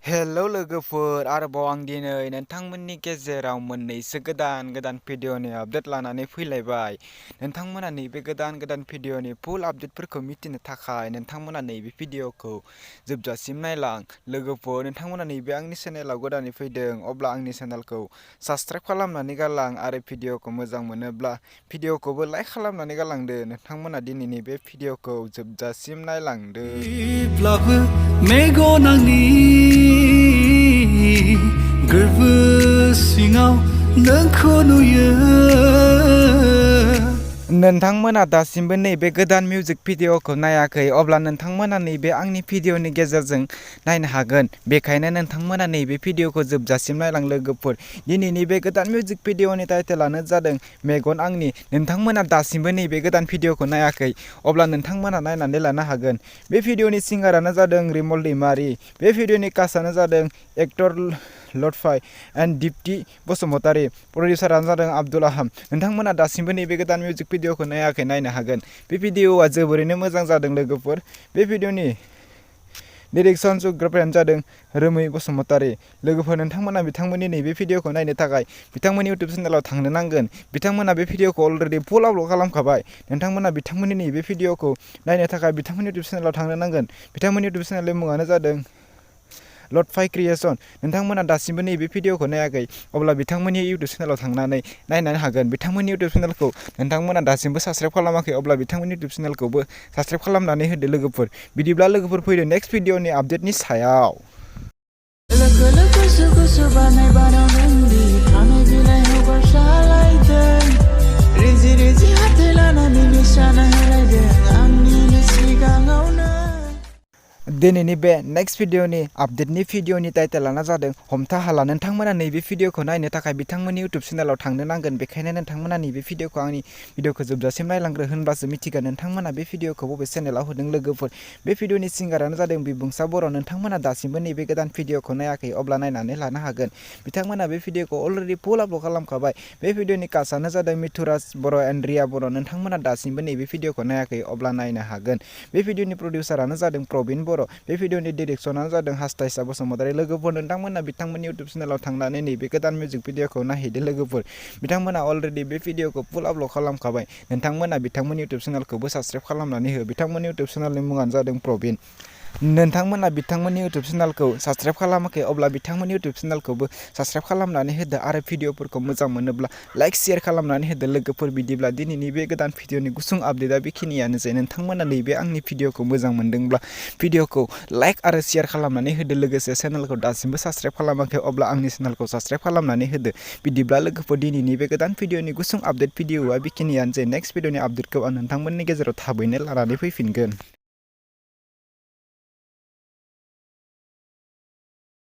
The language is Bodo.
हेलौ लोगोफोर आरोबाव आं दिनै नोंथांमोननि गेजेराव मोननैसो गोदान भिडिअनि आपडेट लानानै फैलायबाय। नोंथांमोना नैबे गोदान भिडिअनि फुल आपडेटफोरखौ मिथिनो थाखाय नोंथांमोना नैबे भिडिअखौ जोबजासिम नायलां। लोगोफोर नोंथांमोना नैबे आंनि चेनेलाव गोदानै फैदों अब्ला आंनि चेनेलखौ साबस्क्राइब खालामनानै गालां आरो भिडिअखौ मोजां मोनोब्ला भिडिअखौबो लाइक खालामनानै गालांदो। नोंथांमोना दिनैनि बे भिडिअखौ जोबजासिम नायलांदो। मेगन आंनि गोरबो सिङाव नोंखौ नुयो। नोंथांमोना दासिमबो नैबे गोदान मिउजिक भिडिअखौ नायाखै अब्ला नोंथांमोना नैबे आंनि भिडिअनि गेजेरजों नायनो हागोन। बेखायनो नोंथांमोना नैबे भिडिअखौ जोबजासिम नायलां लोगोफोर। दिनैनि बे गोदान मिउजिक भिडिअनि टाइटेलानो जादों मेगन आंनि। नोंथांमोना दासिमबो नैबे गोदान भिडिअखौ नायाखै अब्ला नोंथांमोना नायनानै लानो हागोन। बे भिडिअनि सिंगारानो जादों रिमल दैमारि। बे भिडिअनि कास्टआनो जादों एक्टर लटफाय एन्ड दिप्ति बसुमतारी। प्रडिउसारानो जादों आब्दुल आहम। नोंथांमोना दासिमबो नैबे गोदान मिउजिक भिडिअखौ नायाखै नायनो हागोन। बे भिडिअआ जोबोरैनो मोजां जादों लोगोफोर। बे भिडिअनि डिरेक्सन सुग्राफायानो जादों रोमै बसुमतारी। लोगोफोर नोंथांमोना बिथांमोननि नैबे भिडिअखौ नायनो थाखाय बिथांमोननि इउटुब चेनेलाव थांनो नांगोन। बिथांमोना बे भिडिअखौ अलरेडि फुल आपल'ड खालामखाबाय। नोंथांमोना बिथांमोननि नैबे भिडिअखौ नायनो थाखाय बिथांमोननि इउटुब चेनेलाव थांनो नांगोन। बिथांमोननि इउटुब चेनेलनि मुङानो जादों लटफाय क्रिएसन। नोंथांमोना दासिमबो नैबे भिडिअखौ नायाखै अब्ला बिथांमोननि इउटुब चेनेलाव थांनानै नायनो हागोन। बिथांमोननि इउटुब चेनेलखौ नोंथांमोना दासिमबो साबस्क्राइब खालामाखै अब्ला बिथांमोननि इउटुब चेनेलखौबो साबस्क्राइब खालामनानै होदो लोगोफोर। बिदिब्ला लोगोफोर फैदो नेक्स्ट भिडिअनि आपडेटनि सायाव। दिनैनि बे नेक्स्ट भिडिअनि आपडेटनि भिडिअनि टाइटेलानो जादों हमथा हाला। नोंथांमोना नैबे भिडिअखौ नायनो थाखाय बिथांमोननि इउटुब चेनेलाव थांनो नांगोन। बेखायनो नोंथांमोना नैबे भिडिअखौ आंनि भिडिअखौ जोबजासिम नायलांग्रो होनब्लासो मिथिगोन नोंथांमोना बे भिडिअखौ बबे चेनेलाव होदों लोगोफोर। बे भिडिअनि सिंगारानो जादों बिबुंसा बर'। नोंथांमोना दासिमबो नैबे गोदान भिडिअखौ नायाखै अब्ला नायनानै लानो हागोन। बिथांमोना बे भिडिअखौ अलरेडि फुल आपल'ड खालामखाबाय। बे भिडिअनि कास्टआनो जादों मिथुराज बर' एन्ड रिया बर'। नोंथांमोना दासिमबो नैबे भिडिअखौ नायाखै अब्ला नायनो हागोन। बे भिडिअनि प्रडिउसारानो जादों प्रबिन बर'। बे भिडिअनि डिरेक्सनानो जादों हास्थायसा बसुमतारी। लोगोफोर नोंथांमोना बिथांमोननि इउटुब चेनेलाव थांनानै नैबे गोदान मिउजिक भिडिअखौ नायहैदो लोगोफोर। बिथांमोना अलरेडि बे भिडिअखौ फुल आपल'ड खालामखाबाय। नोंथांमोना बिथांमोननि इउटुब चेनेलखौबो साबस्क्राइब खालामनानै हो। बिथांमोननि इउटुब चेनेलनि मुङानो जादों प्रबिन। नोंथांमोना बिथांमोननि इउटुब चेनेलखौ साबस्क्राइब खालामाखै अब्ला बिथांमोननि इउटुब चेनेलखौबो साबस्क्राइब खालामनानै होदो आरो भिडिअफोरखौ मोजां मोनोब्ला लाइक शेयार खालामनानै होदो लोगोफोर। बिदिब्ला दिनैनि बे गोदान भिडिअनि गुसुं आपडेटआ बेखिनियानोसै। नोंथांमोना नैबे आंनि भिडिअखौ मोजां मोनदोंब्ला भिडिअखौ लाइक आरो शेयार खालामनानै होदो। लोगोसे चेनेलखौ दासिमबो साबस्क्राइब खालामाखै अब्ला आंनि चेनेलखौ साबस्क्राइब खालामनानै होदो। बिदिब्ला लोगोफोर दिनैनि बे गोदान भिडिअनि गुसुं आपडेट भिडिअआ बेखिनियानोसै। नेक्स्ट भिडिअनि आपडेटखौ आं नोंथांमोननि गेजेराव थाबैनो लानानै फैफिनगोन।